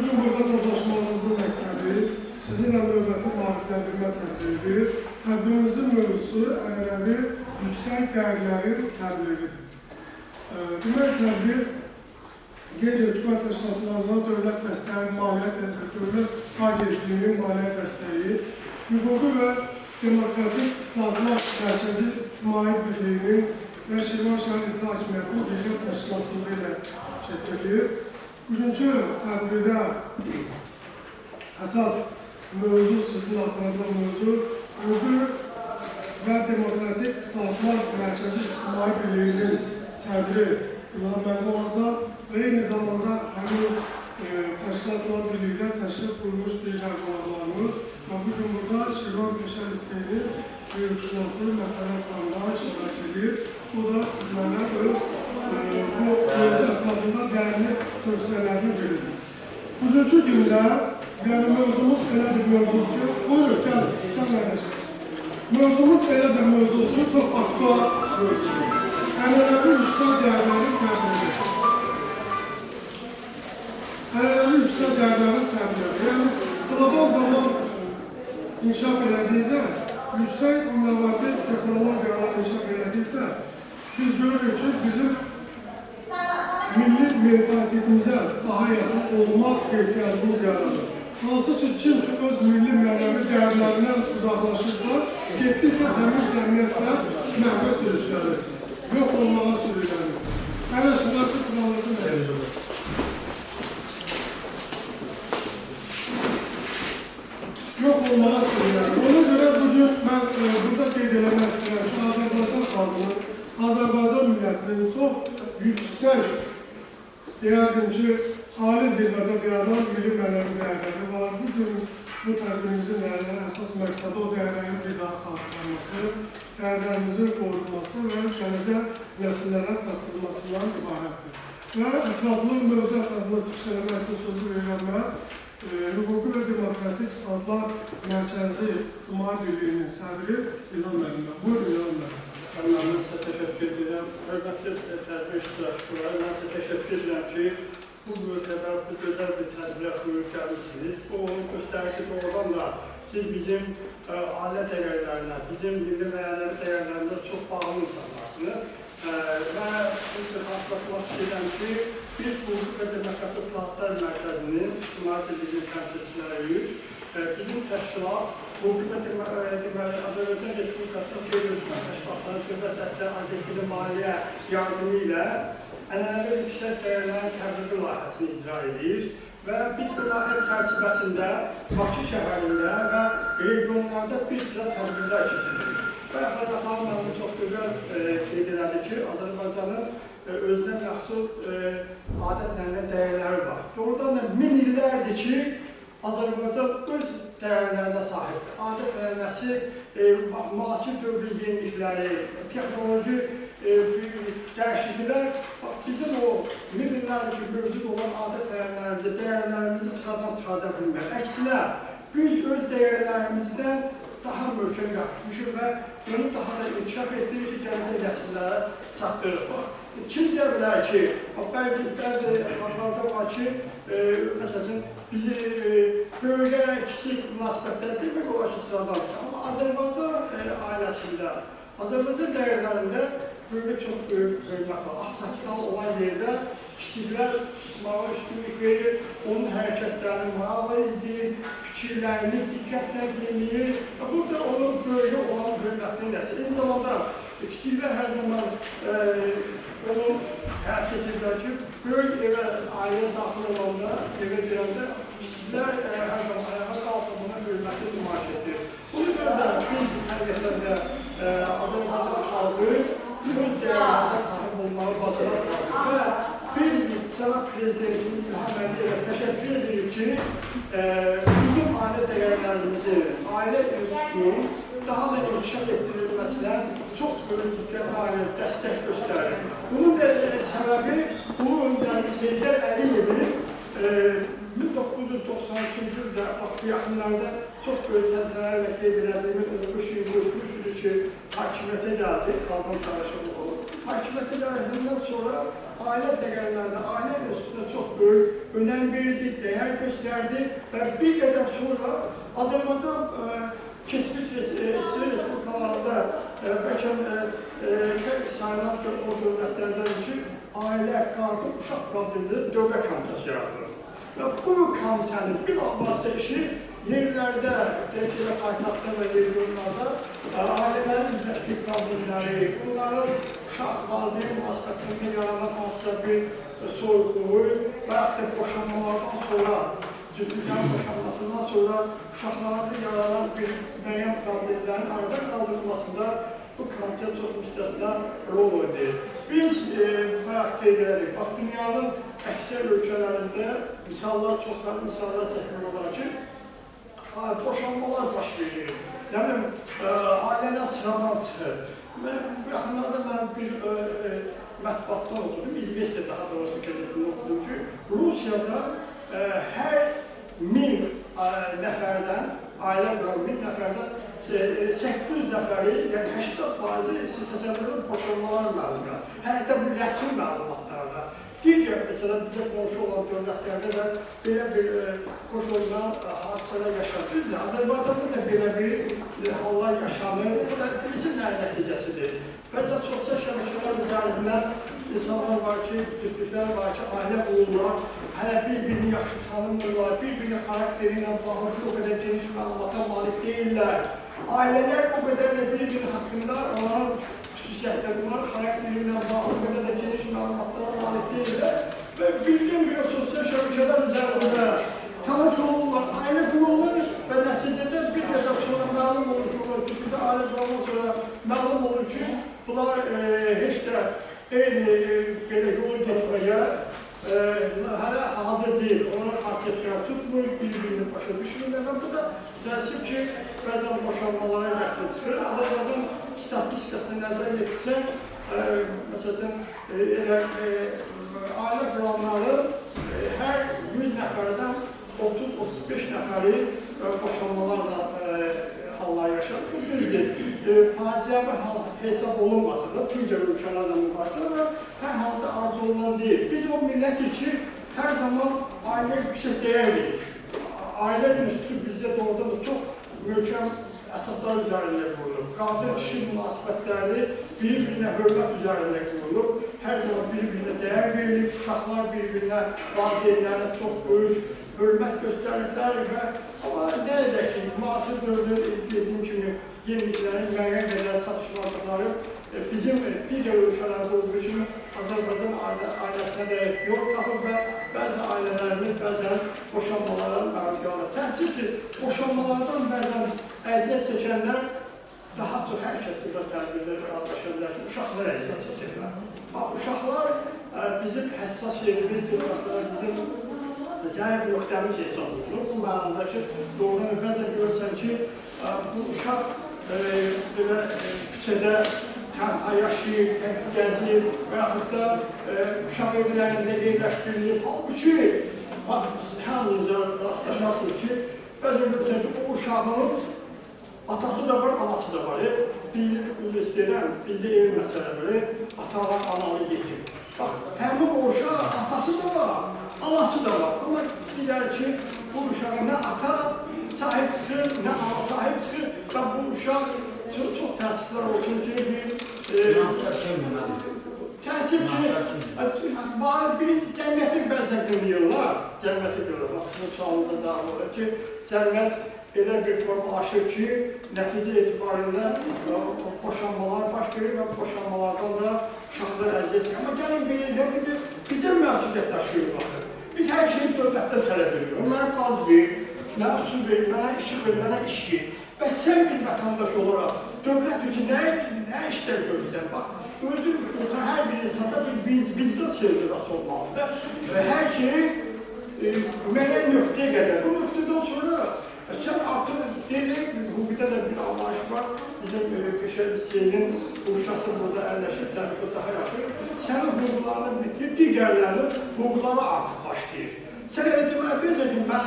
Bugün burada toplaşmamızın məqsədi sizinlə növbəti maarifləndirmə tədbiridir. Tədbirimizin mövzusu ənənəvi yüksək dəyərlərin təbliğidir. Demək, tədbir qeyri-hökumət təşkilatlarına dövlət dəstəyi, maliyyə, dövlət agentliyinin maliyyə dəstəyi, Hüquqi və Demokratik İslahatlar Mərkəzi İctimai Birliyinin və Şirvan şəhər İcra Hakimiyyətinin birgə təşkilatçılığı ilə keçirilir. Bugünkü tədbirdə əsas mövzu, sizin aparacaq mövzu, Hüquqi və Demokratik İslahatlar Mərkəzi İctimai Birliyinin sədri İlham müəllim olacaq və eyni zamanda həmin təşkilatla birlikdə təşrif buyurmuş digər qonaqlarımız və bugün burada Şirvan Peşə Liseyinin hüquqşünası Mətələ xanımlar iştirak edir. O da sizlərə öz bu mövzu ətrafında dəyərli tövsiyələrini verəcək. Bugünkü gündə, yəni mövzumuz elə bir mövzudur ki, buyurun, gəlin, gəlin. Mövzumuz elə bir mövzudur ki, çox aktual mövzudur. Ənənəvi yüksək dəyərlərin təbliği. Ənənəvi yüksək dəyərlərin təbliği. Yəni, qlobal zaman inkişaf elədikcə, yüksək innovativ texnologiyalar inkişaf elədikcə, biz görürük ki, bizim milli mentalitetimizə daha yaxın olmaq ehtiyacımız yaranır. Hansı ki, kim ki öz milli mənəvi dəyərlərindən uzaqlaşırsa, getdikcə həmin cəmiyyətdə məhvə sürüklənir, yox olmağa sürüklənir. Əyləşin, arxa sıralarda əyləşin. Yox olmağa sürüklənir. Ona görə bugün mən burada qeyd eləmək istəyirəm ki, Azərbaycan xalqının, Azərbaycan millətinin çox yüksək, deyərdim ki, ali zirvədə dayanan milli mənəvi dəyərləri var. Bugün bu tədbirimizin əsas məqsədi o dəyərlərin bir daha xatırlanması, dəyərlərimizin qorunması və gələcək nəsillərə çatdırılmasından ibarətdir. Və ətraflı mövzu ətrafında çıxış eləmək üçün sözü verirəm mən Hüquqi və Demokratik İslahatlar Mərkəzi İctimai Birliyinin sədri İlham müəllimə. Buyurun İlham müəllim. Mən sizə təşəkkür edirəm. Hörmətli tədbir iştirakçıları, mən sizə təşəkkür edirəm ki, bu qədər bu gözəl bir tədbirə buyurub gəlmişsiniz. Bu, onu göstərir ki, doğrudan da siz bizim ailə dəyərlərinə, bizim milli mənəvi dəyərlərinə çox bağlı insanlarsınız. Və sizi xatırlatmaq istəyirəm ki, biz Hüquqi və Demokratik İslahatlar Mərkəzinin İctimai Birliyinin təmsilçiləriyik. Bizim təşkilat Hüquqi və deməli, Azərbaycan Respublikasının qeyri-hökumət təşkilatlarının Dövlət Dəstəyi Agentliyinin maliyyə yardımı ilə ənənəvi yüksək dəyərlərin təbliği layihəsini icra edir və biz bu layihə çərçivəsində Bakı şəhərində və regionlarda bir sıra tədbirlər keçiririk. Və Xanım müəllim çox gözəl qeyd elədi ki, Azərbaycanın özünə məxsus adət-ənənə dəyərləri var. Doğrudan da min illərdir ki, Azərbaycan öz dəyərlərinə sahibdir. Adət-ənənəsi, müasir dövrün yenilikləri, texnoloji dəyişikliklər, bizim o min illərdir ki, mövcud olan adət-ənənələrimizi, dəyərlərimizi sıradan çıxarda bilmir. Əksinə, biz öz dəyərlərimizdən daha möhkəm yapışmışıq və bunu daha da inkişaf etdirir ki, gələcək nəsillərə çatdırırıq. Kim deyə bilər ki, bəzi xalqlarda var ki, məsəl üçün, bizi böyüyə kiçik münasibətlər demək olar ki, sıradansa. Amma Azərbaycan ailəsində, Azərbaycan dəyərlərində böyüyə çox böyük hörmət var. Ağsaqqal olan yerdə kiçiklər susmağa üstünlük verir, onun hərəkətlərini maraqla izləyir, fikirlərini diqqətlə dinləyir və bu da onun böyüyə olan hörmətinin nəticəsi. Eyni zamanda kiçiklər hər zaman onun həyat keçirirlər ki, böyük evə, ailəyə daxil olanda, evə girəndə kiçiklər hər zaman ayağa qalxıb buna hörməti nümayiş etdirir. Buna görə də biz həqiqətən də Azərbaycan xalqı öz dəyərlərinə sahib olmağı bacaran xalqı və biz Cənab Prezidentimiz İlham Əliyevə təşəkkür edirik ki, bizim ailə dəyərlərimizin, ailə institutunun daha da inkişaf etdirilməsinə çox böyük diqqət ayırır, dəstək göstərir. Bunun da səbəbi Ulu Öndərimiz Heydər Əliyevin 1993-cü ildə, bax bu yaxınlarda çox böyük təntənələrlə qeyd elədiyimiz 15 il, 73 il ki, hakimiyyətə gəldi, Xalqın Savaşı oldu. hakimiyyətə gələndən sonra ailə dəyərlərinə, ailə üstünə çox böyük önəm verdi, dəyər göstərdi və bir qədər sonra Azərbaycan keçmiş SSR respublikalarında bəlkə sayılan o dövlətlərdən ki, ailə, qadın, uşaq problemində dövlət komitəsi yaradılır. Və bu komitənin bir vasitə işi yerlərdə, deyək ki, paytaxtda və regionlarda ailələrin üzərindəki problemləri, bunların uşaq valideyn münasibətlərində yaranan hansısa bir soyuqluğu və yaxud da boşanmalardan sonra, cütlüklərin boşanmasından sonra uşaqlarda yaranan bir müəyyən problemlərin aradan qaldırılmasında bu komitə çox müstəsna rol oynayır. Biz bayaq qeyd elədik, bax, dünyanın əksər ölkələrində misallar, çox saylı misallar çəkmək olar ki, boşanmalar baş verir, nə bilim, ailələr sıradan çıxır. Bu yaxınlarda mən bir mətbuatdan oxudum, İzvestiya daha doğrusu qəzetində oxudum ki, Rusiyada hər 1000 nəfərdən, ailə quran 1000 nəfərdən 800 nəfəri, yəni 80%-i siz təsəvvür edin, boşanmalar məruz qalır. Hətta bu rəsmi məlumatlarda. Digər, məsələn, bizə qonşu olan dövlətlərdə də belə bir xoş olmayan hadisələr yaşanır. Düzdür, Azərbaycanda da belə bir hallar yaşanır. Bu da bilirsiniz nə nəticəsidir. Bəzən sosial şəbəkələr üzərindən insanlar var ki, cütlüklər var ki, ailə qururlar, hələ bir-birini yaxşı tanımırlar, bir-birinin xarakteri ilə bağlı o qədər geniş məlumata malik deyirlər. Ailələr o qədər də bir-biri haqqında onların xüsusiyyətləri, onların xarakteri ilə bağlı o qədər də geniş məlumatlara malik deyirlər və birdən-birə sosial şəbəkələr üzərində tanış olurlar, ailə qurulur və nəticədə bir qədər sonra məlum olur ki, onlar cütlükdə ailə qurandan sonra məlum olur ki, bunlar heç də eyni belə yolu getməyə hələ hazır deyil. Onların xasiyyətləri tutmur, bir-birini başa düşmürlər və bu da təəssüf ki, bəzən boşanmalara gətirib çıxır. Azərbaycan statistikasına nəzər yetirsək, məsələn, elə ailə quranları hər 100 nəfərdən 30-35 nəfəri boşanmalarla hallar yaşanır. Bu düzdür, faciəvi hal hesab olunmasa da digər ölkələrlə müqayisə hər halda arzu olunan deyil. Biz o millətik ki, hər zaman ailə yüksək dəyər verir. Ailə institutu bizdə doğrudan da çox möhkəm əsaslar üzərində qurulur. Qadın-kişi münasibətləri bir-birinə hörmət üzərində qurulur. Hər zaman bir-birinə dəyər verilir, uşaqlar bir-birinə, valideynlərinə çox böyük hörmət göstərirlər və amma nə edək ki, müasir dövrdə dediyim kimi yeniliklərin müəyyən qədər çatışmazlıqları bizim digər ölkələrdə olduğu kimi Azərbaycan ailəsinə də yol tapır və bəzi ailələrimiz bəzən boşanmalara məruz qalır. Təəssüf ki, boşanmalardan bəzən əziyyət çəkənlər daha çox hər kəsimdə tədbirlər razılaşırlar ki, uşaqlar əziyyət çəkirlər. Bax, uşaqlar bizim həssas yerimizdir, uşaqlar bizim zəif nöqtəmiz hesab olunur. Bu mənada ki, doğrudan bəzən görürsən ki, bu uşaq belə küçədə tənha yaşayır, tək gəzir və yaxud da uşaq evlərində yerləşdirilir. Halbuki, bax, hamınıza rastlaşarsınız ki, bəzən görürsən ki, o uşağın atası da var, anası da var. Biz istəyirəm, bizdə eyni məsələ var, atalar analı yetim. Bax, həmin o uşaq atası da var, anası da var. Amma deyər ki, bu uşağa nə ata sahib çıxır, nə ana sahib çıxır və bu uşaq çox təəssüflər olsun ki, bir təəssüf ki, birinci cəmiyyəti bəzən qınayırlar, cəmiyyəti qınayırlar. Sizin sualınıza cavab olur ki, cəmiyyət elə bir formalaşır ki, nəticə etibarıyla boşanmalar baş verir və boşanmalardan da uşaqlar əziyyət çəkir. Amma gəlin belə edək, bizə məsuliyyət daşıyır baxır. Biz hər şeyi dövlətdən tələb edirik. Mənə qaz ver, mənə su ver, mənə işıq ver, mənə iş ver. Və sən bir vətəndaş olaraq dövlət üçün nə işlər görürsən? Bax, özü, insan, hər bir insanda bir vicdan sevdası olmalıdır. Və hər şey müəyyən nöqtəyə qədər. Bu nöqtədən sonra sən artıq deyilik, hüquqda da bir anlayış var. Bizim Peşə Liseyinin uşası burada ərləşir, təbii daha yaxşı. Sənin hüquqlarını bitir, digərlərinin hüquqları artıq başlayır. Sən elə deməli deyirsən ki, mən.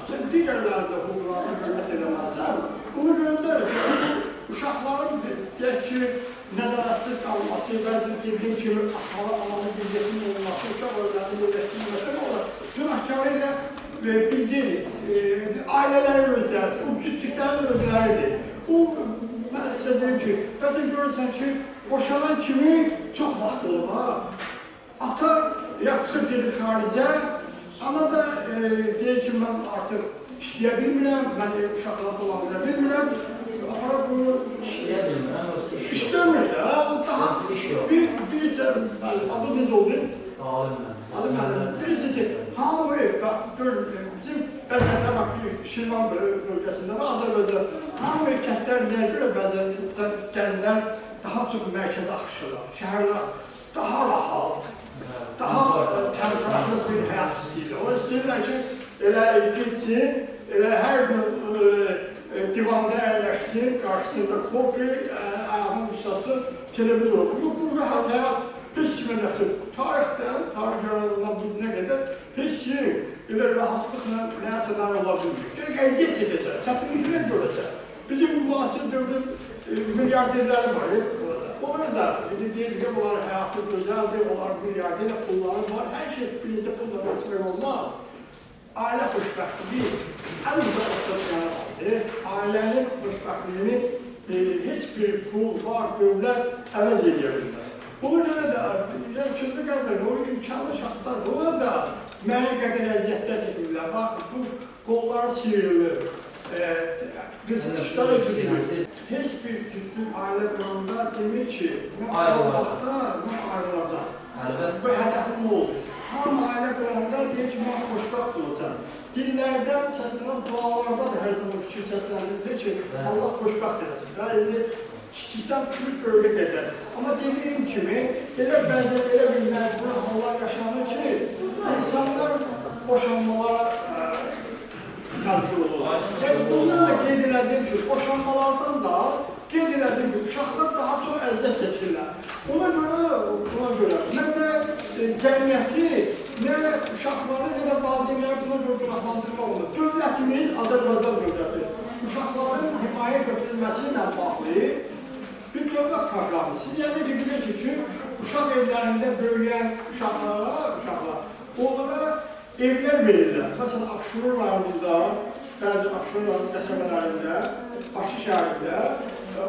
Sən digərlərinin də hüquqlarını hörmət eləməlisən. Ona görə də uşaqların deyək ki, nəzarətsiz qalması, bəzən dediyim kimi atalı, analı bir yetim olması, uşaq övladının yetişdirilməsi olur. Günahkarı ilə biz deyilik, ailələrin özləri, o cütlüklərin özləridir. O, mən sizə deyim ki, bəzən görürsən ki, boşanan kimi çox vaxt olub, ha. Ata ya çıxıb gedir xaricə, ana da deyir ki, mən artıq işləyə bilmirəm, mən uşaqla dolandıra bilmirəm. Apara bunu İşləyə bilmirəm, yoxsa iş yox. İşləmir də, o daha birisi, adı necə oldu? Alim mənim. Alim mənim. Birisi ki, hamı, bax, gör, bizim bəzən də bax, Şirvan bölgəsində və Azərbaycan, hamı kəndlər nəyə görə bəzən kəndlər daha çox mərkəzə axışırlar, şəhərlər daha rahat, daha təmtəraqlı bir həyat istəyirlər. O istəyirlər ki, elə getsin, elə hər gün divanda əyləşsin, qarşısında kofe, ayağının ustası, televizor. Bu rahat həyat heç kimə nəsib. Tarixdən, tarix yaranından bu günə qədər heç kim elə rahatlıqla nəsə nail ola bilmir. Gərək əziyyət çəkəcək, çətinliklər görəcək. Bizim müasir dövrün milyarderləri var burada. Onlar da, deyir ki, onların həyatı gözəldir, onların milyarderlə pulları var. Hər şey birinci pulla ölçmək olmaz. Ailə xoşbəxtliyi ən uzaqda dayanır. Ailənin xoşbəxtliyini heç bir pul, var, dövlət əvəz edə bilməz. Ona görə də, yəni sözünü qəbul o imkanlı şəxslər, ona da müəyyən qədər əziyyətlər çəkirlər. Bax, bu qolları sıyırılır, qısqışlar ötürülür. Heç bir cütlük ailə quranda demir ki, mən ayrılmaqda, mən ayrılacaq. Bu hədəfim oldu. Hamı ailə quranda deyir ki, mən xoşbəxt olacaq. Dillərdən səslənən dualarda da hər zaman fikir səsləndirilir ki, Allah xoşbəxt eləsin. İndi kiçikdən tutmuş böyüyə qədər. Amma dediyim kimi, elə bəzən elə bir məcbur hallar yaşanır ki, insanlar boşanmalara məcbur olurlar. Yəni, bundan da qeyd elədiyim ki, boşanmalardan da qeyd elədiyim ki, uşaqlar daha çox əziyyət çəkirlər. Ona görə, mən də cəmiyyəti, nə uşaqları, nə də valideynləri buna görə günahlandırmaq olur. Dövlətimiz, Azərbaycan dövləti, uşaqların himayə götürülməsi ilə bağlı bir dövlət proqramı. Siz yəni ki, bilirsiniz ki, uşaq evlərində böyüyən uşaqlara, onlara evlər verirlər. Məsələn, Abşeron rayonunda, bəzi Abşeron rayonu qəsəbələrində, Bakı şəhərində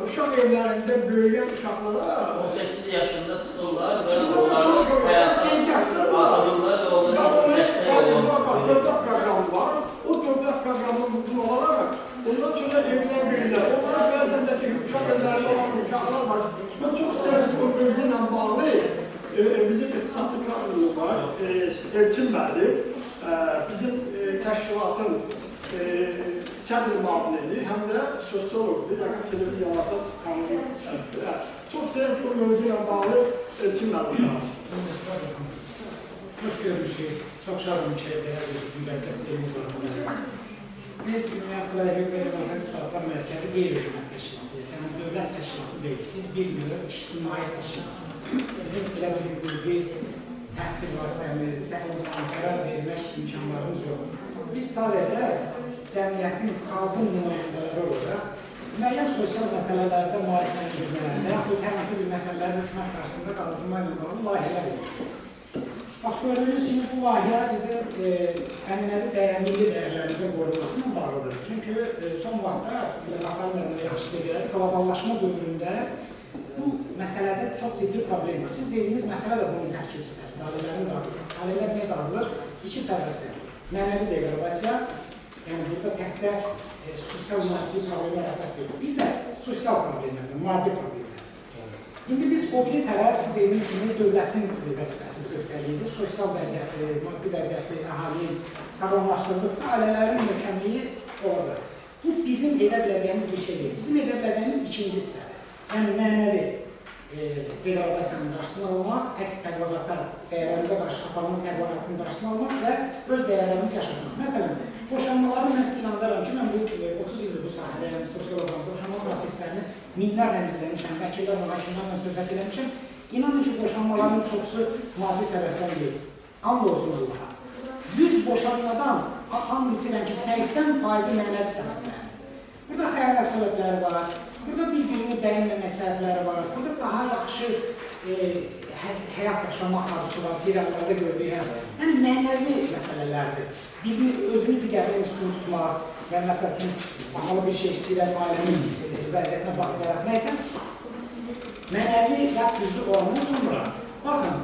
uşaq evlərində böyüyən uşaqlara 18 yaşında çıxırlar və onların həyatda atılırlar və onlara dəstək olunur. Dövlət proqramı var. O dövlət proqramının uyğun olaraq ondan sonra evlər verirlər. Onlara bəzən də ki, uşaq evlərində olan uşaqlar var. Mən çox istərəm ki, o bölgə ilə bağlı bizim ixtisaslı proqramı var. Elçin müəllim bizim təşkilatın sədr müavini, həm də sosiologdur, yəni televiziyalarda tanınır şəxsdir. Çox istəyirəm ki, o mövzu ilə bağlı Elçin müəllim danışsın. Xoş görmüşük, çox şadam ki, belə bir müqəddəs elm uzatılır. Biz ümumiyyətlə Hüquq və Demokratik İslahatlar Mərkəzi qeyri-hökumət təşkilatıyıq, yəni dövlət təşkilatı deyil. Biz bir növ ictimai təşkilatıyıq. Bizim elə bir hüquqi təsir vasitəmiz, qərar vermək imkanlarımız yoxdur. Biz sadəcə cəmiyyətin, xalqın nümayəndələri olaraq müəyyən sosial məsələlərdə maarifləndirmə və yaxud hər hansı bir məsələləri hökumət qarşısında qaldırma ilə bağlı layihələr edir. Bax, gördüyünüz kimi bu layihə bizim ənənəvi dəyər, milli dəyərlərimizin qorunması ilə bağlıdır. Çünki son vaxtda, Baxar müəllim də yaxşı qeyd elədi, qloballaşma dövründə bu məsələdə çox ciddi problem var. Siz dediyiniz məsələ də bunun tərkib hissəsidir, ailələrin dağılır. Ailələr niyə dağılır? İki səbəbdir. Mənəvi deqradasiya, yəni burada təkcə sosial maddi problemlər əsas deyil. Bir də sosial problemlərdir, maddi problemlərdir. İndi biz o biri tərəf, siz dediyiniz kimi dövlətin vəzifəsidir, öhdəliyidir. Sosial vəziyyəti, maddi vəziyyəti, əhalini sağlamlaşdırdıqca ailələrin möhkəmliyi olacaq. Bu bizim edə biləcəyimiz bir şey deyil. Bizim edə biləcəyimiz ikinci hissədir. Yəni mənəvi deqradasiyanın qarşısını almaq, əks təbliğata, dəyərlərimizə qarşı aparılan təbliğatın qarşısını almaq və öz dəyərlərimizi yaşatmaq. Məsələn, boşanmaları mən sizə inandıram ki, mən bu 30 ildir bu sahədə, yəni sosioloqam, boşanma proseslərini minlərlə izləmişəm, vəkillərlə, hakimlərlə söhbət eləmişəm. İnanın ki, boşanmaların çoxusu maddi səbəbdən deyil. And olsun Allaha. 100 boşanmadan and içirəm ki, 80% mənəvi səbəblərdir. Burada xəyanət səbəbləri var, Burada bir-birini bəyənməmə səbəbləri var. Burada daha yaxşı həyat yaşamaq arzusu var, seriallarda gördüyü həyat. Yəni, mənəvi məsələlərdir. Birini özünü digərindən üstün tutmaq və məsəl üçün, bahalı bir şey istəyirəm, ailəmin vəziyyətinə baxmayaraq, nəysə, mənəvi yad güclü olandan sonra, baxın,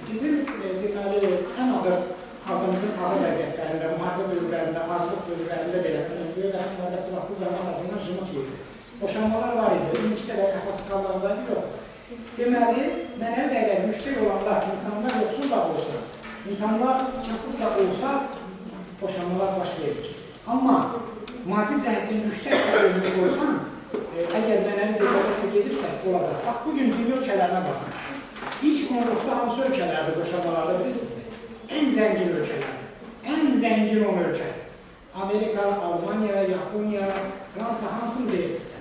bizim deməli, ən ağır xalqımızın ağır vəziyyətlərində, müharibə dövrlərində, aclıq dövrlərində belə, məsələn, Böyük Vətən müharibəsi vaxtı cəmiyyət azından jımıq yeyir. Boşanmalar var idi, indiki qədər əxlaq skalaları var idi, yox. Deməli, mənəvi dəyərləri yüksək olanda insanlar yoxsul da olsa, insanlar kasıb da olsa, boşanmalar baş verir. Amma maddi cəhətdən yüksək də olmuş olsan, əgər mənəvi dəyərlərsə gedirsə, olacaq. Bax, bugün dünya ölkələrinə baxın. İlk onluqda hansı ölkələrdə boşanmalarda bilirsinizmi? Ən zəngin ölkələrdə, ən zəngin 10 ölkə. Amerika, Almaniya, Yaponiya, Fransa, hansını deyirsinizsə?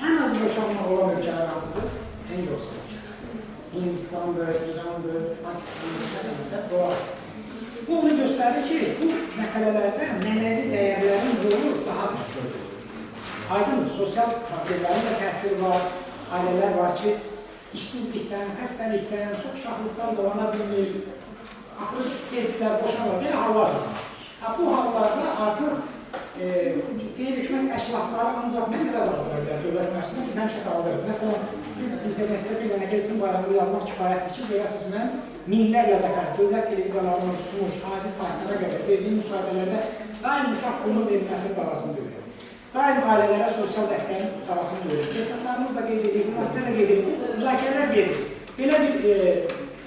Ən az boşanma olan ölkələr hansıdır? Ən yoxsul ölkələr. Hindistandır, İrandır, Pakistandır, məsələn, dolar. Bu onu göstərir ki, bu məsələlərdə mənəvi dəyərlərin rolu daha üstündür. Aydın, sosial problemlərin də təsiri var, ailələr var ki, işsizlikdən, xəstəlikdən, çox uşaqlıqdan dolana bilmir, axırı gezilər, boşanlar, belə hallar var. Bu hallarda artıq qeyri-hökumət təşkilatları ancaq məsələ qaldıra bilər dövlət müəssisəsində, biz həmişə qaldırırıq. Məsələn, siz internetdə bir dənə Elçin Bayramlı yazmaq kifayətdir ki, görəsiniz, mən minlərlə dəfə dövlət televiziyalarından tutmuş, adi saytlara qədər verdiyim müsahibələrdə daim uşaq pulunun verilməsinin davasını döyürəm. Daim ailələrə sosial dəstəyin davasını döyürəm. Deputatlarımız da qeyd edir, jurnalistlər də qeyd edir, müzakirələr gedir. Belə bir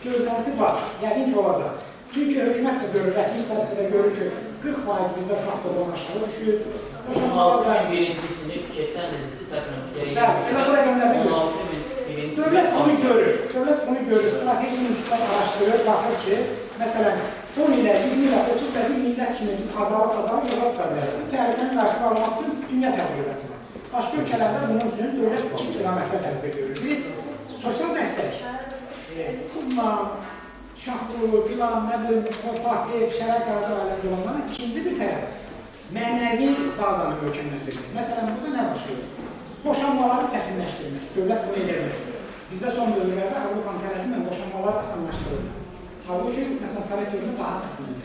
gözlənti var, yəqin ki, olacaq. Çünki hökumət də görür, rəsmi statistikada görür ki, 40% bizdə uşaq doğulan aşağı düşür. 16 min birinci sinif keçən ildir, səhv etmirəm. Dövlət bunu görür, dövlət bunu görür, strateji üsullar araşdırır, baxır ki, məsələn, 10 ilə, 20 ilə, 30 ilə bir millət kimi biz azalıb yoxa çıxa bilərik. Bu təhlükənin qarşısını almaq üçün dünya təcrübəsi var. Başqa ölkələrdə bunun üçün dövlət iki istiqamətdə tədbir görür. Bir, sosial dəstək, pulla, uşaq pulu, filan, nə bilim, torpaq, ev, şərait yaradır ailədə olanlara. İkinci bir tərəf, mənəvi bazanı möhkəmləndirmək. Məsələn, burada nə baş verir? Boşanmaları çətinləşdirmək. Dövlət bunu edə bilər. Bizdə son dövrlərdə Avropanın tələbi ilə boşanmalar asanlaşdırılır. Halbuki, məsələn, Sovet dövründə daha çətin idi.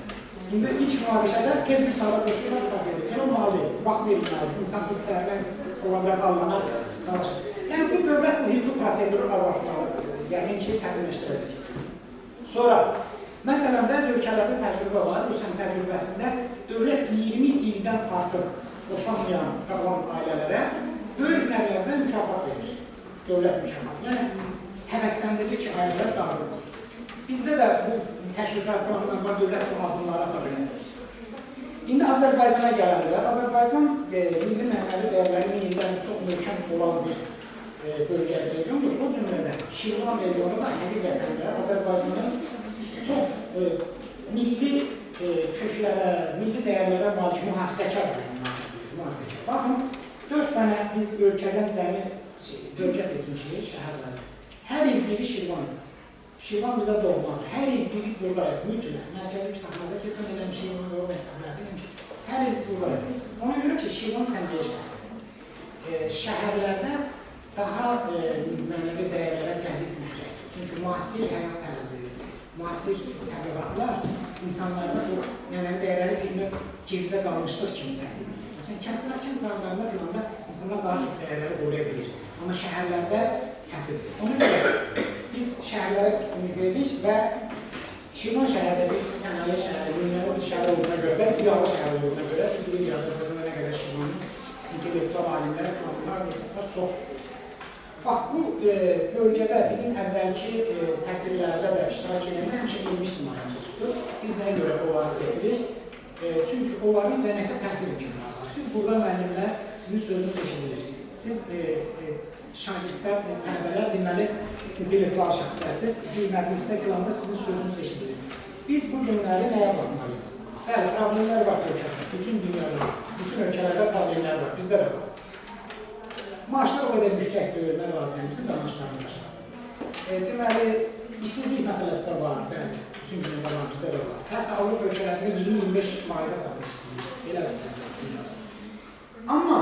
İndi ilk münaqişədə tez bir sırada qoşulurlar, qıtaq verir. Elə olmalı deyil, vaxt verilməlidir. İnsan hisslərlə ola bilər, allanar, dalaşır. Yəni, bu dövlət bu hüquqi prosedürü azaltmalıdır. Yəqin ki, çətinləşdirəcək. Sonra, məsələn, bəzi ölkələrdə təcrübə var. Rusiyanın təcrübəsində dövlət 20 ildən artıq boşanmayan qalan ailələrə böyük məbləğdə mükafat verir. Dövlət mükafatı. Yəni, həvəsləndirir ki, ailələr dağılmasın. Bizdə də bu təkliflər, planlar var, dövlət bu addımları ata bilər. İndi Azərbaycana gələndə, Azərbaycan milli mənəvi dəyərləri min ildən çox möhkəm olan bir bölgə regiondur. O cümlədə Şirvan regionu da həqiqətən də Azərbaycanın çox milli köklərə, milli dəyərlərə malik mühafizəkar regionlardır. Baxın, 4 dənə biz ölkədən cəmi bölgə seçmişik şəhərləri. Hər il biri Şirvandır. Şirvan bizə doğmadır. Hər il biri buradayıq, mütləq. Mərkəzi kitablarda keçən eləmişik, ona görə məktəblərdə eləmişik. Hər il biz buradayıq. Ona görə ki, Şirvan səmbiyə şəhəridir. Şəhərlərdə daha mənəvi dəyərlərə təzyiq yüksəkdir. Çünki müasir həyat tərzi, müasir təbliğatlar insanlarda bu mənəvi dəyərləri bir növ geridə qalmışlıq kimi təqdim edir. Məsələn, kəndlər, kənd rayonlarında filanda insanlar daha çox dəyərləri qoruya bilir. Amma şəhərlərdə çətindir. Ona görə biz şəhərlərə üstünlük veririk və Şirvan şəhərdə bir sənaye şəhəri, nümunəvi bir şəhər olduğuna görə və ziyalı şəhər olduğuna görə biz bilirik Azərbaycanda nə qədər Şirvanın intellektual alimlər, planlar, metodlar çox. Bax, bu bölgədə bizim əvvəlki tədbirlərdə də iştirak edəndə həmişə elmi ictimaiyyət tutdu. Biz nəyə görə onları seçirik? Çünki onların cəmiyyətə təsir imkanları var. Siz burada müəllimlər, sizin sözünüz eşidilir. Siz şagirdlər, tələbələr, deməli, intellektual şəxslərsiz, bir məclisdə filanda sizin sözünüz eşidilir. Biz bu günləri nəyə baxmalıyıq? Bəli, problemlər var ölkədə, bütün dünyada, bütün ölkələrdə problemlər var, bizdə də var. Maaşlar o qədər yüksək deyil, mən razıyam, bizim də maaşlarımız aşağıdır. Deməli, işsizlik məsələsi də var, bəli, bütün dünyada var, bizdə də var. Hətta Avropa ölkələrində 20-25%-ə çatır işsizlik, belə bir məsələsi var. Amma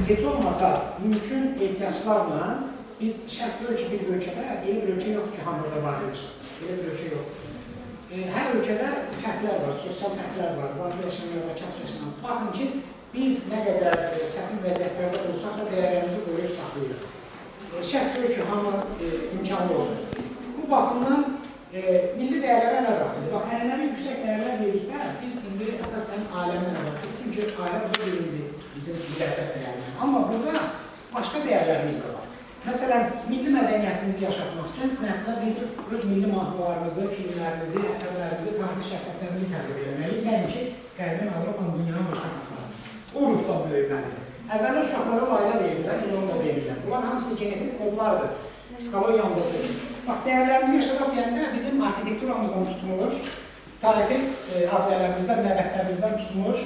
Heç olmasa mümkün ehtiyaclarla biz şərt deyil ki, bir ölkədə elə bir ölkə yoxdur ki, hamı burada varlı yaşasın. Elə bir ölkə yoxdur. Hər ölkədə fərqlər var, sosial fərqlər var, varlı yaşayanlar var, kasıb yaşayanlar var. Baxın ki, biz nə qədər çətin vəziyyətlərdə olsaq da dəyərlərimizi qoruyub saxlayırıq. Şərt deyil ki, hamı imkanlı olsun. Bu baxımdan milli dəyərlərə nə daxildir? Bax, ənənəvi yüksək dəyərlər dedikdə biz indi əsasən ailəmi nəzərdə tuturuq. Çünki ailə bu birinci bizim müqəddəs dəyərimizdir. Amma burada başqa dəyərlərimiz də var. Məsələn, milli mədəniyyətimizi yaşatmaq, gənc nəslə biz öz milli mahnılarımızı, filmlərimizi, əsərlərimizi, tarixi şəxsiyyətlərimizi təbliğ etməliyik. Nəinki Qərbin, Avropanın, dünyanın başqa xalqlarını. O ruhdan böyüməlidir. Əvvəllər uşaqlara layla verirdilər, indi onu da verirlər. Bunlar hamısı genetik kodlardır, psixologiyamıza sökülür. Bax, dəyərlərimizi yaşadaq deyəndə bizim arxitekturamızdan tutmuş, tarixi abidələrimizdən, məbədlərimizdən tutmuş,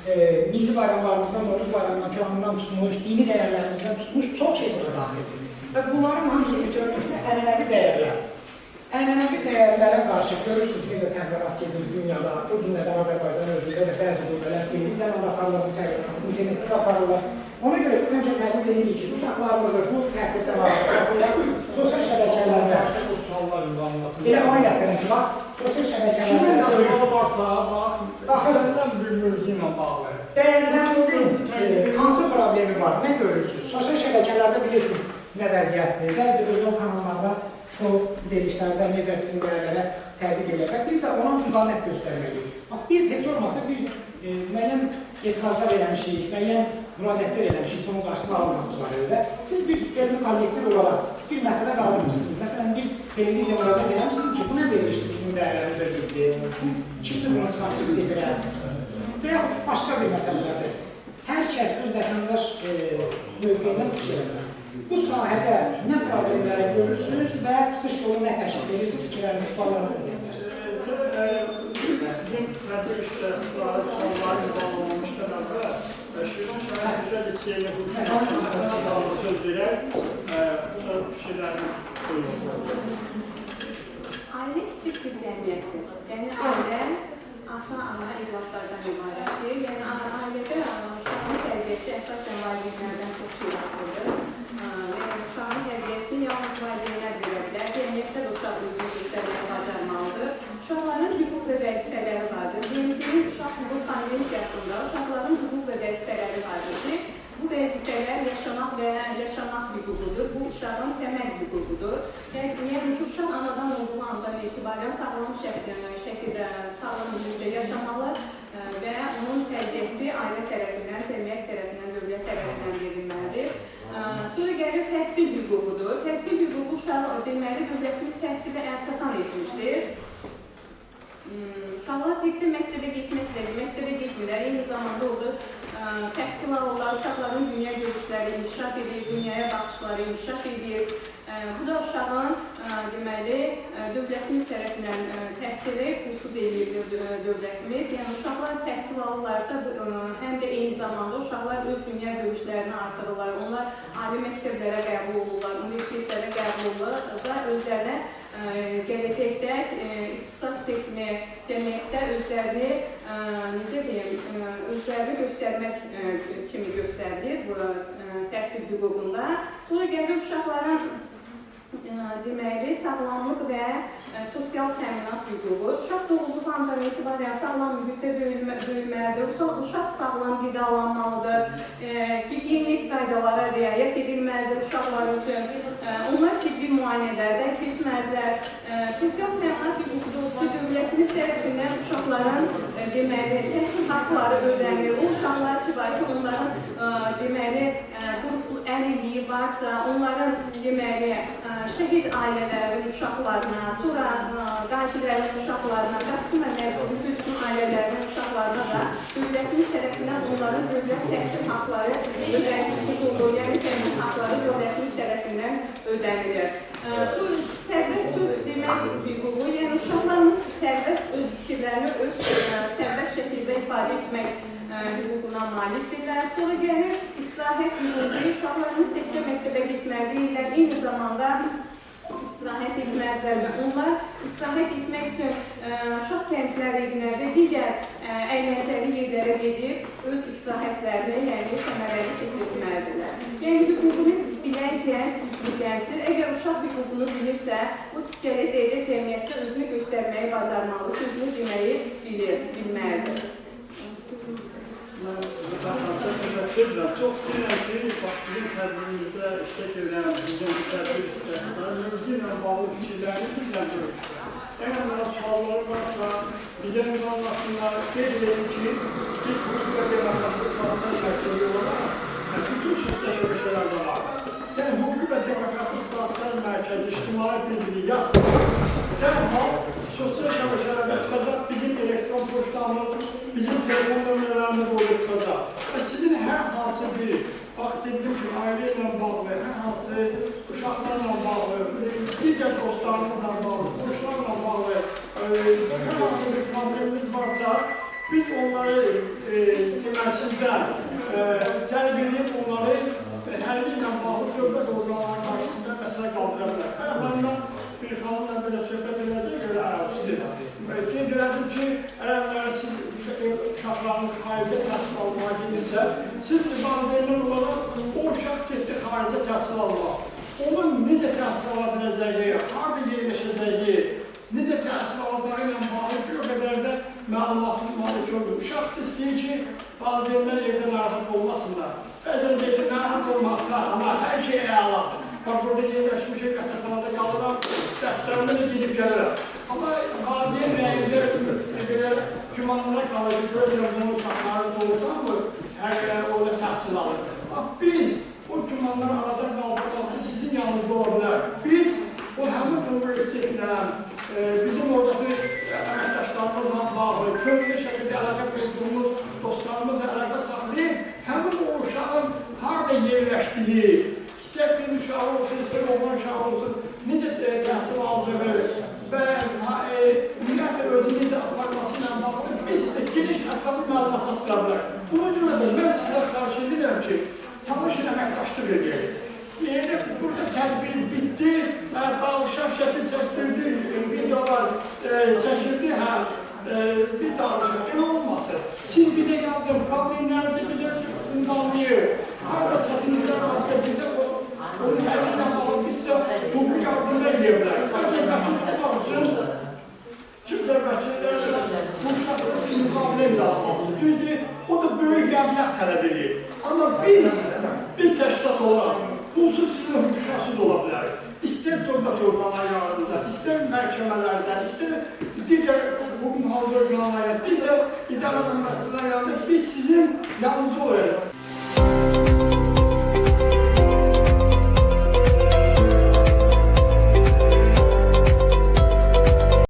milli bayramlarımızdan, Novruz bayramından, filanından tutmuş, dini dəyərlərimizdən tutmuş çox şey buna daxildir. Və bunların hamısı bütövlükdə ənənəvi dəyərlərdir. Ənənəvi dəyərlərə qarşı görürsünüz necə təxribat gedir dünyada, o cümlədən Azərbaycanın özündə də bəzi qüvvələr televiziyadan da aparırlar bu təxribatı, internetdə də aparırlar. Ona görə biz həmişə təbliğ edirik ki, uşaqlarımızı bu təsirdən saxlayaq, sosial şəbəkələrdə elə ona gətirin ki, bax, sosial şəbəkələrdə görürsünüz. Baxın, bir mövzu ilə bağlı. Dəyərlərimizin hansı problemi var, nə görürsünüz? Sosial şəbəkələrdə bilirsiniz nə vəziyyətdir, bəzi özəl kanallarda şou verilişlərdə necə bizim dəyərlərə təzyiq edirlər. Biz də ona müqavimət göstərməliyik. Bax, biz heç olmasa bir müəyyən etirazlar eləmişik, müəyyən müraciətlər eləmişik, bunun qarşısında alınması barədə. Siz bir elmi kollektiv olaraq bir məsələ qaldırmışsınız. Məsələn, bir televiziya müraciət eləmişsiniz ki, bu nə verilişdir bizim dəyərlərimizə ziddir, kimdir bunu çıxartır efirə və yaxud başqa bir məsələlərdir. Hər kəs öz vətəndaş mövqeyindən çıxış eləməlidir. Bu sahədə nə problemləri görürsünüz və çıxış yolu nə təşkil edirsiniz, fikirlərinizi, suallarınızı deyə bilərsiniz. Sizin tədbir iştirakçıları sualları imzalanmamışdan əvvəl Şirvan şəhər Gözəl Liseyini qurmuşdan söz verək, bu da fikirlərini buyursun. Ailə kiçik bir cəmiyyətdir. Yəni ailə ata, ana, evladlardan ibarətdir. Yəni ailədə uşağın tərbiyəsi əsasən valideynlərdən çox şey asılıdır. Yəni uşağın tərbiyəsini yalnız valideynlər verə bilər. Cəmiyyətdə də uşaq özünü göstərməyə bacarmalıdır. Uşaqların hüquq və vəzifələri vardır. BMT-nin Uşaq Hüquq Konvensiyasında uşaqların hüquq və vəzifələri vardır ki, bu vəzifələr yaşamaq və yaşamaq hüququdur. Bu uşağın təməl hüququdur. Yəni ki, uşaq anadan olduğu andan etibarən sağlam şəkildə, sağlam mühitdə yaşamalı və onun tərbiyəsi ailə tərəfindən, cəmiyyət tərəfindən, dövlət tərəfindən verilməlidir. Sonra gəlir təhsil hüququdur. Təhsil hüququ uşağı, deməli, dövlətimiz təhsilə əlçatan etmişdir. Uşaqlar təkcə məktəbə getməklə, məktəbə getmirlər, eyni zamanda orada təhsil alırlar, uşaqların dünya görüşləri inkişaf edir, dünyaya baxışları inkişaf edir. Bu da uşağın, deməli, dövlətimiz tərəfindən təhsili pulsuz eləyir dövlətimiz. Yəni, uşaqlar təhsil alırlarsa, həm də eyni zamanda uşaqlar öz dünya görüşlərini artırırlar. Onlar ali məktəblərə qəbul olurlar, universitetlərə qəbul olurlar və özlərinə gələcəkdə ixtisas seçməyə, cəmiyyətdə özlərini, necə deyim, özlərini göstərmək kimi göstərilir bu təhsil hüququnda. Sonra gəlir uşaqların deməli, sağlamlıq və sosial təminat hüququ. Uşaq doğulduğu andan etibarən sağlam mühitdə böyüməlidir, uşaq sağlam qidalanmalıdır, gigiyenik qaydalara riayət edilməlidir uşaqlar üçün, onlar tibbi müayinələrdən keçməlidirlər. Sosial təminat hüququ ki, dövlətimiz tərəfindən uşaqların deməli, təhsil haqları ödənilir. O uşaqlar ki var ki, onların deməli, qrup əlilliyi varsa, onların deməli, şəhid ailələrinin uşaqlarına, sonra qazilərin uşaqlarına, qaçqın və məcburi köçkün ailələrinin uşaqlarına da dövlətimiz tərəfindən onların dövlət təhsil haqları ödənişsiz olur, yəni təhsil haqları dövlətimiz tərəfindən ödənilir. Sərbəst söz demək hüququ, yəni uşaqlarımız sərbəst öz fikirlərini öz sərbəst şəkildə ifadə etmək hüququna malikdirlər. Sonra gəlir istirahət hüququ, uşaqlarımız təkcə məktəbə getməli deyirlər, eyni zamanda istirahət etməlidirlər və onlar istirahət etmək üçün uşaq gənclər evinə və digər əyləncəli yerlərə gedib öz istirahətlərini, yəni səmərəli keçirtməlidirlər. hüququnu bilirsə, bu gələcəkdə cəmiyyətdə özünü göstərməyi bacarmalı, sözünü deməyi bilir, bilməlidir. Mən təşəkkür edirəm. Çox istəyirəm ki, bax, bizim tədbirimizdə iştirak edən bizim tədbir iştirakçıları mövzu ilə bağlı fikirlərini bizlə görüşürlər. Əgər onlara sualları varsa, bizə ünvanlasınlar. Qeyd edelim ki, biz hüquq və demokratik islahatlar mərkəzi olaraq bütün sosial şəbəkələrdə var. Yəni, hüquq və demokratik islahatlar mərkəzi ictimai birliyi yazsın. Dərhal sosial şəbəkələrdə çıxacaq bizim elektron poçtamız, bizim telefon nömrələrimiz orada çıxacaq. Və sizin hər hansı bir, bax dediyim ki, ailə ilə bağlı, hər hansı uşaqlarla bağlı, digər dostlarımızla bağlı, qonşularla bağlı, hər hansı bir problemimiz varsa, biz onları deməli sizdən cəlb edib onları həlli ilə bağlı dövlət orqanlarının qarşısında məsələ qaldıra bilər. Ərəblərlə bir xanımla belə söhbət elədiyə görə ərəb üstü. Qeyd elədim ki, ərəblərə siz uşaqlarınız xaricə təhsil almağa gedirsə, siz valideynlər olaraq o uşaq getdi xaricə təhsil almağa. Onun necə təhsil ala biləcəyi, harada yerləşəcəyi, necə təhsil alacağı ilə bağlı bir o qədər də məlumatın malik olur. Uşaq da istəyir ki, valideynlər evdə narahat olmasınlar. Bəzən deyir ki, narahat olmaqda, amma hər şey əladır. Bax, burada yerləşmişik, qəsəbxanada qalıram, dərslərimdə də gedib gəlirəm. Amma valideyn rəyində belə gümanlara qalır ki, görürsən, bunun uşaqları doğrudanmı hər yer orada təhsil alır. Bax, biz o gümanları aradan qaldırmaq üçün sizin yanınızda ola bilər. Biz o həmin universitetlə, bizim oradakı əməkdaşlarımızla bağlı, könüllü şəkildə əlaqə qurduğumuz dostlarımızla əlaqə saxlayıb, həmin o uşağın harada yerləşdiyi, istər bir uşağı olsun, istər oğlan uşağı olsun, necə təhsil aldığı və ümumiyyətlə özünü necə aparması ilə bağlı biz də geniş ətraflı məlumat çatdıra bilərik. Buna görə də mən sizə xahiş edirəm ki, çalışın əməkdaşlıq edək. Deyək, burada tədbir bitdi, danışan şəkil çəkdirdi, videolar çəkildi, bir danışın, elə olmasın. Siz bizə yazın, problemlərinizi bizə ünvanlayın, harada çətinliklər varsa bizə onun həlli ilə bağlı biz sizə hüquqi yardım edə bilərik. Ancaq vəkil tutmaq üçün kimsə vəkillərlə bu uşaqla siz müqavilə imzalamalısınız. Düzdür, o da böyük məbləğ tələb edir. Amma biz təşkilat olaraq pulsuz sizin hüquqşünasız ola bilərik. İstər dövlət orqanları yanında, istər məhkəmələrdə, istər digər hüquq mühafizə orqanları, digər idarə müəssisələri yanında biz sizin yanınızda olarıq.